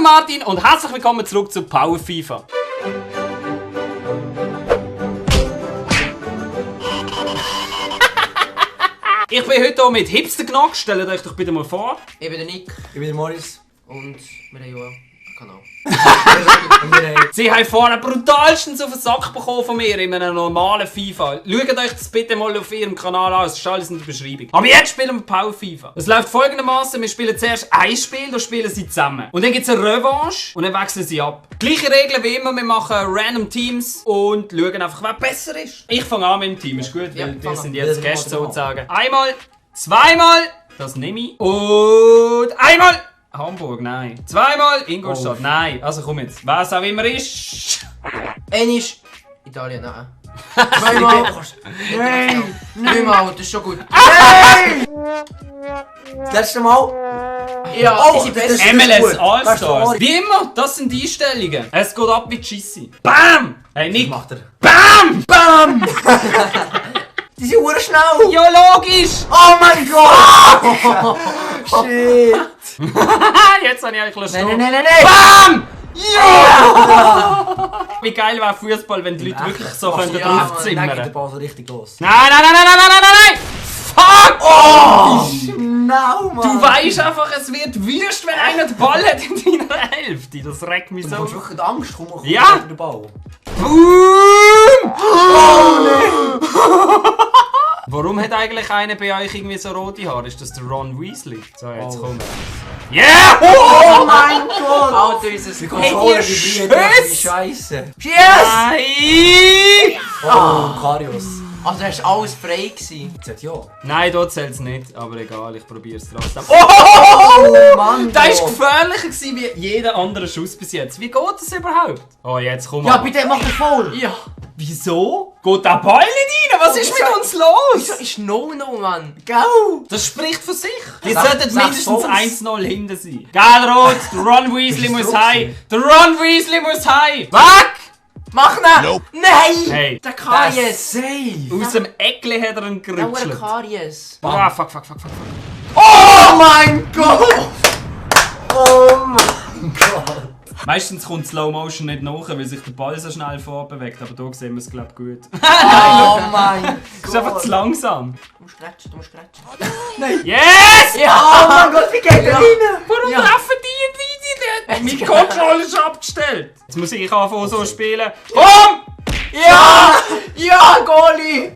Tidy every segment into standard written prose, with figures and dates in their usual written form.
der Martin und herzlich willkommen zurück zu Power FIFA. Ich bin heute hier mit Hipster Gnock. Stellt euch doch bitte mal vor. Ich bin der Nick. Ich bin der Morris. Und wir haben ja einen Kanal. Sie haben vorhin brutalstens auf den Sack bekommen von mir in einem normalen FIFA. Schaut euch das bitte mal auf ihrem Kanal an, es ist alles in der Beschreibung. Aber jetzt spielen wir Power FIFA. Es läuft folgendermaßen: Wir spielen zuerst ein Spiel, da spielen sie zusammen. Und dann gibt es eine Revanche und dann wechseln sie ab. Gleiche Regeln wie immer, wir machen random Teams und schauen einfach, wer besser ist. Ich fange an mit dem Team, ist gut, weil wir sind jetzt Gäste sozusagen. Einmal, zweimal, das nehme ich. Und einmal! Hamburg, nein. Zweimal Ingolstadt, nein. Also komm jetzt. Was auch immer ist. Einmal Italien, nein. Zweimal. Nein! Dreimal, das ist schon gut. Nein! Das letzte Mal? Ja, Oh, ist besser. MLS All-Stars. Wie immer, das sind die Einstellungen. Es geht ab wie Gissi. Bam! Hey Nick. Was macht er? Bam! Bam! Die sind ur schnell! Ja, logisch! Oh mein Gott! Shit! Jetzt habe ich eigentlich Lust. Nein! Bam! Ja! Wie geil wäre Fußball, wenn die Leute wirklich so Dann geht draufzimmern der können. Ball so richtig los. Nein! Fuck! Oh! Schnell, Mann! Du weißt einfach, es wird wüst, wenn einer den Ball hat in deiner Hälfte. Das regt mich Du so. hast wirklich Angst, komm Ja. den Ball. Boom! Warum hat eigentlich einer bei euch irgendwie so rote Haare? Ist das der Ron Weasley? So, jetzt komm. Yeah! Oh mein Gott! Alter, ist es Die gut. Kontrolle ihr vibriert wie Schiss! Scheiße. Yes! Oh, Karius. Also, hast alles frei gewesen. Sagt ja. Nein, dort zählt es nicht, aber egal, ich probiere es trotzdem. Oh Mann! Das war gefährlicher gewesen wie jeder andere Schuss bis jetzt. Wie geht das überhaupt? Oh, jetzt komm Ja, mal. bitte, mach den voll! Ja. Wieso? Geht der Ball nicht rein? Was ist mit uns Wieso los? ist No-No, Mann? Go! Das spricht für sich. Die Sechs- sollten sechs mindestens Goals. 1-0 hinten sein. Gell, Rot? Der Ron Weasley Bist du muss drauf heim. gewesen? Der Ron Weasley muss heim. Weg! Mach ihn! Nope. Nein! Hey. Der Karies! Safe! Aus dem Eckli hat er ihn Der gerutschelt. Karies! Ah, fuck. Oh mein Gott! Oh mein Gott! Meistens kommt Slow Motion nicht nach, weil sich der Ball so schnell vorbewegt. Aber hier sehen wir es, glaube ich, gut. Oh mein Das ist einfach zu langsam. Du musst scratchen. Yes! Oh mein Gott, wie geht der rein? Warum Ja. treffen die nicht? Mein Controller ist abgestellt. Jetzt muss ich anfangen so spielen. Komm! Ja! Ja, Goalie!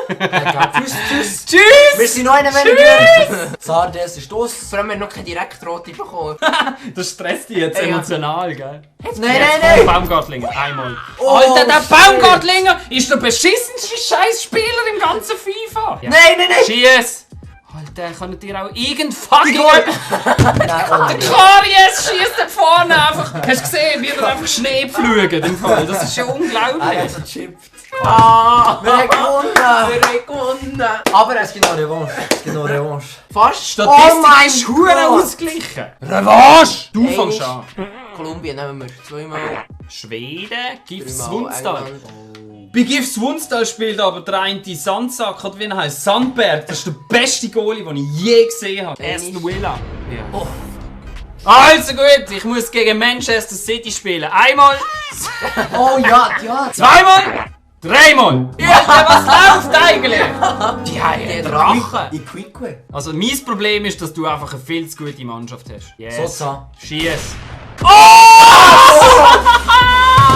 Tschüss! Wir Tschüss! sind noch einer weniger! Sardes ist los! Vor allem, wir haben noch keine Direktrote bekommen. Das stresst dich jetzt Ja. emotional, gell? Nein! Baumgartlinger, einmal. Oh, Alter, der shit. Baumgartlinger ist der beschissenste Scheißspieler im ganzen FIFA. Ja. Nein! Schieß! Alter, kann dir auch irgend fucking... Nein, oh Der Karies schießt da vorne einfach. Hast du gesehen, wie er einfach Schnee pflügt im Fall? Das ist ja unglaublich. Er hat so gechippt. Ah! Wir haben gewonnen! Wir haben gewonnen! Aber es gibt noch Revanche. Es gibt noch Revanche. Fast! Statistik Oh mein ist hure Gott. ausgeglichen. Revanche! Du Ey, fängst an. Kolumbien nehmen wir. Zweimal. Schweden, GIF Dreimal Swunstal. England. Bei GIF Swunstal spielt aber der eine Sandsack, oder wie er heißt, Sandberg. Das ist der beste Goalie, den ich je gesehen habe. Aston Villa. Ja. Oh. Also gut, ich muss gegen Manchester City spielen. Einmal, Oh ja! zweimal, dreimal. Alter, was läuft eigentlich? Die haben einen Drachen. In Quickwe. Also mein Problem ist, dass du einfach eine viel zu gute Mannschaft hast. Yes. Sosa. Schieß.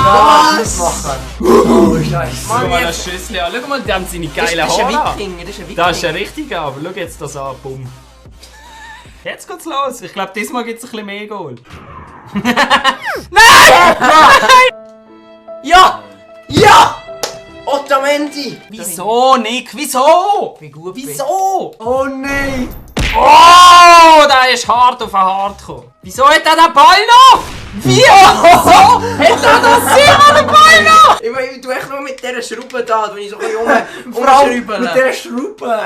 Was? Machen. Oh Scheiße. Schau mal das Schüssel an. Schau mal, die haben seine Das geilen ist ein Haare. Wikinger, das ist ein Das ist Wikinger. ein richtiger, aber schau jetzt das an. Bumm. Jetzt geht's los. Ich glaube, diesmal gibt es ein bisschen mehr Goal. Ja! Ja! Otamendi! Wieso, Nick? Wieso? Wie gut Wieso? Oh nein! Oh, der ist hart auf den Hart gekommen. Wieso hat er den Ball noch? Wieso hat er das immer den Ball noch? Ich meine, du echt nur mit dieser Schraube da, wenn ich so ein bisschen Vor allem mit umschrauben. der Schraube!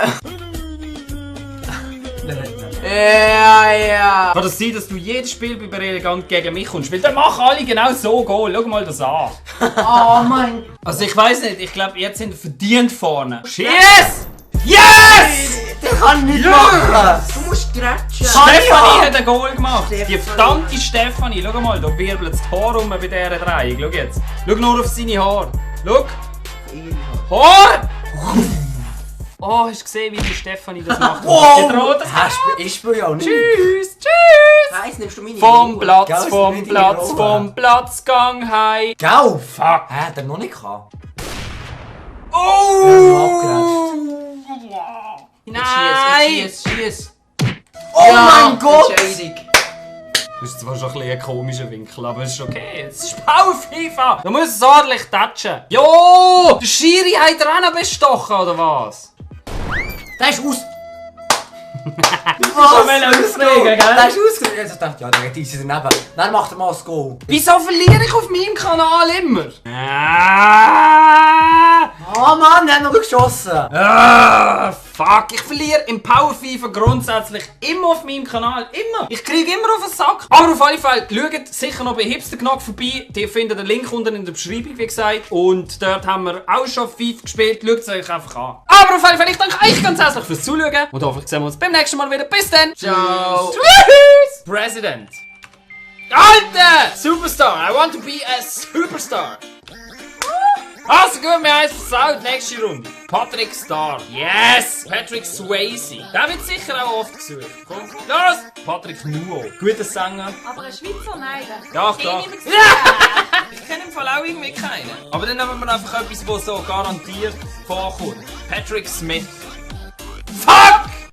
Ja. Kann das sein, dass du jedes Spiel bei Elegant gegen mich kommst? Weil dann machen alle genau so Goal. Schau mal das an. Oh mein... Also ich weiß nicht, ich glaube, jetzt sind wir verdient vorne. Schieß! Yes! Ich kann nicht Ja. machen! Du musst stretchen. Stefanie hat ein Goal gemacht. Die Stefanie. verdammte Stefanie. Schau mal, da wirbelt das Haar rum bei dieser Drehung. Schau jetzt. Schau nur auf seine Haare. Schau. Haar! Oh, hast du gesehen, wie die Stefanie das macht? Wow! Die droht das. Ich spiele ja nicht. Tschüss, tschüss! Eins nimmst du meine. Vom Platz, Gell, vom sind Platz, nicht vom Platz, gang heim. Gell? Fuck. Hä, der noch nicht gehabt. Oh! Nein! Jetzt schieß. Oh mein Gott! Entscheidung. Das ist zwar schon ein bisschen ein komischer Winkel, aber es ist okay. Es ist Power FIFA. Du musst es ordentlich touchen. Jo! Der Schiri hat er auch noch bestochen, oder was? Der ist aus. Was? ausregen, gell? Der ist ausgeregt. Ich dachte, ja, der geht easy daneben. Dann macht er mal das Goal. Wieso verliere ich auf meinem Kanal immer? Ah, Oh Mann, der hat noch geschossen. fuck. Ich verliere im Power FIFA grundsätzlich immer auf meinem Kanal. Immer. Ich kriege immer auf den Sack. Aber auf alle Fälle, schaut sicher noch bei Hipster Knock vorbei. Die findet den Link unten in der Beschreibung, wie gesagt. Und dort haben wir auch schon FIFA gespielt. Schaut es euch einfach an. Aber auf alle Fälle, ich danke euch ganz herzlich fürs Zuschauen. Und hoffentlich sehen wir uns beim nächsten Mal wieder. Bis dann. Ciao. Tschüss. President. Alter! Superstar! I want to be a superstar! Also gut, wir haben es versaut. Nächste Runde. Patrick Star. Yes! Patrick Swayze. Der wird sicher auch oft gesucht. Komm, los! Patrick Nuo. Guter Sänger. Aber ein Schweizer nein. Doch, Ich doch. nehme es Ich kenne im Fall auch irgendwie keinen. Aber dann nehmen wir einfach etwas, das so garantiert vorkommt. Patrick Smith.